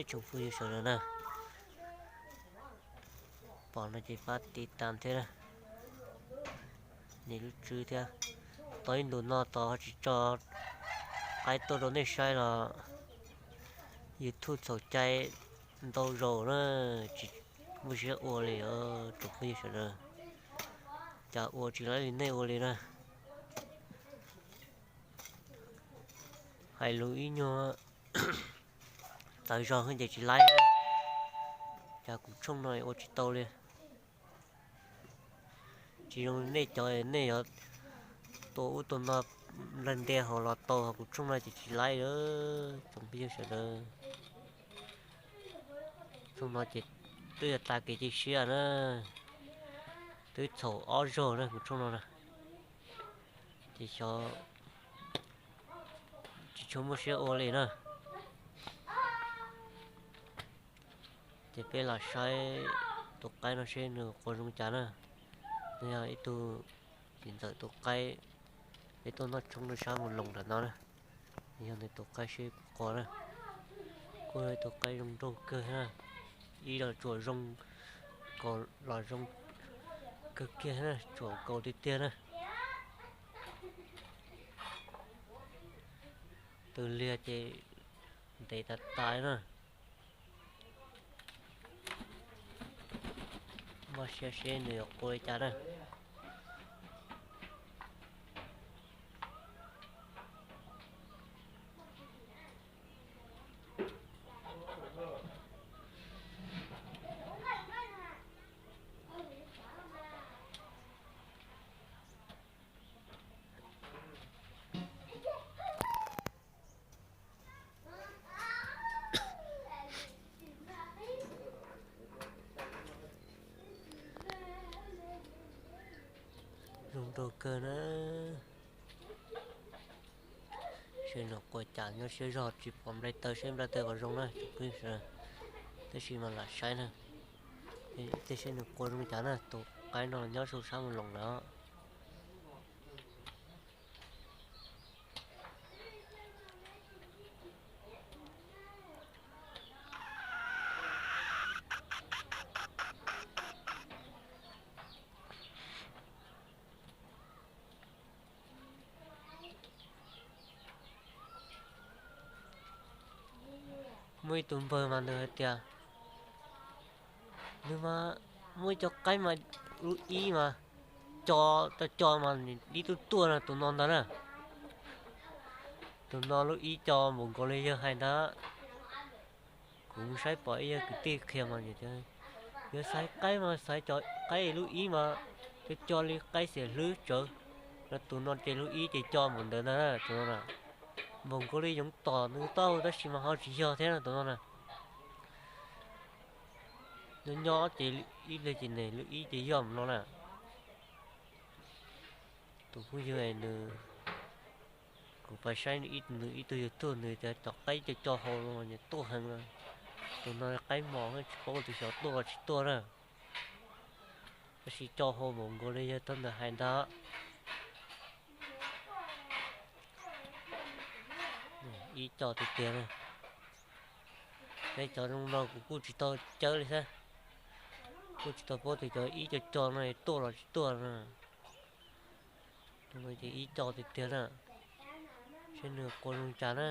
Tsoom phooj ywg sawv daws na, pom no ces pab tiv tas thiab na, nias lub tswb thiab. Tau ib ntus no tos ho tsis tso qaib tuaj rau nej saib los YouTube txhaum cai ntau zaus na, tsis muaj siab ua li os tsoom phooj ywg sawv daws. Cas ua tsis laib li nej ua li na. Hais lus ib nyuag tawv zog ces tsis laib. Cas kuv tshooj no ua tsis tau li. Tsis zoo li nej cov, nej yuav tua ub tua no nplawg ntia hauv los tau, ho kuv tshooj no ces tsis laib li tsoom phooj ywg sawv daws. Tshooj no ces twb yog tag kev cia siab na, twb txhaum ob zaug na kuv tshooj no na, ces xyov tsis tshua muaj siab ua li na. Ces peb los saib tus qaib no seb nws qua zoo cas na. Nws yog ib tug txiv ntxawm tus qaib, peb tuaj noj tshoob rau sab Moos Loos nram no na. Nws yog nws tus qaib seb puas qua na. Kuj yog ib tug qaib zoo nraug kawg na, ib los tsuam zoo, kaum los zoo kawg kiag na, tsuam kaus tiag tiag na. Tus liag ces ntev tas tas na. Npaj siab seb nws yuav qua li cas na. Zoo nraug kawg na. Seb nws qua cas, nyob siab zog tsis pom nplai taw, seb nplai taw puas zoo na. Tab sis mas lam saib na, tej seb nws qua zoo cas na. Tus qaib no nyob rau sab Moos Loos lawm. Muaj ib tug npawg mas nws hais tias nws mas muaj ib co qaib mas lub ib mas co, co co mas ib tug tuaj no tus no ntag na. Tus no lub ib co npaum nkaus li yawg hais ntag. Kuv saib pom ib yawg kwv tij qhia mas yawg xaiv qaib mas xaiv cov qaib lub ib mas co co li qaib xiam hlwb tsawv. Los tus no ces lub ib ces co npaum ntawd ntag na tus no na. Npaum nkaus li yoov tom nws taub hau tab sis mas ho tsis yog thiab na tus no na. Nyob nyob ces ib pliag ces nws lub ib ces yog mus no na. Tus phooj ywg nws, kuv pais saib nws ib tug YouTube nws tias cov qaib co co hau no tuaj heev. Tus no qaib mos tsis paub tus xyov tuaj los tsis tuaj na. Tab sis co hau npaum nkaus li yawg thaum ntawd hais ntag. Ib co tiag tiag na. Peb cov zoo no kuv kuj tsis tau cawb li thiab. Kuj tsis tau paub tias cov ib co co no tuaj los tsis tuaj na. Tus no ces ib co tiag tiag na. Seb nws qua zoo cas na.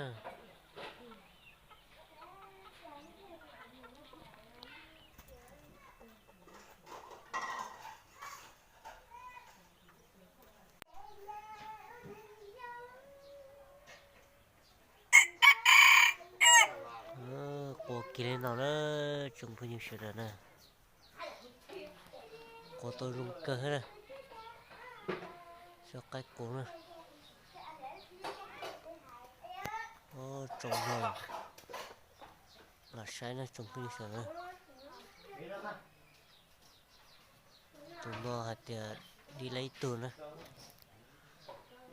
Qua kiag li no na, tsoom phooj ywg sawv daws na. Qua tau zoo kawg na. Xyov qaib qua na. Tsoom no los saib na tsoom phooj ywg sawv daws. Tus no hais tias dim laib ib tug na.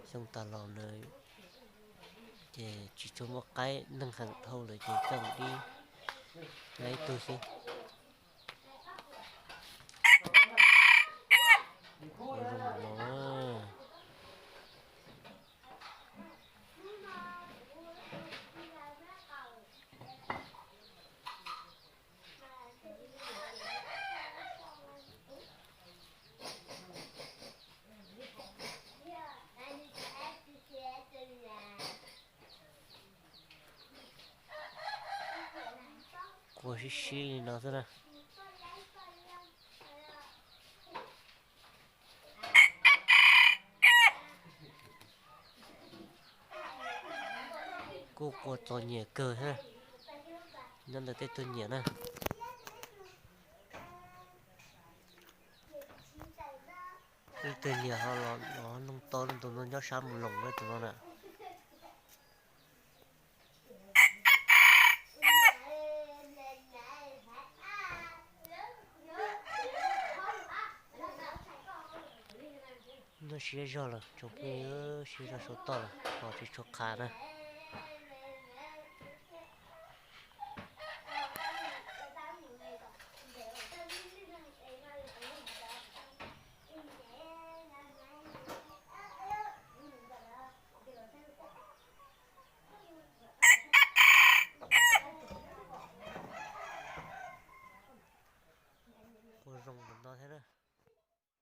Xyoo tas los nws ces tsis tshua muaj qaib, neeg heev dhau lawm ces coj mus dim laib ib tug xwb. Ua zoo no na. Ua sib sib li no xwb na. Kuj ua txom nyem kawg thiab, nyob ntawm tej tug nyiam na. Ib tug nyiam ho los noog tau tus no nyob sab mus loos tus no na. Nyob siab zog lawm tsoom phooj ywg, siab zog saum toj lawm ho tsis tshua qhav na.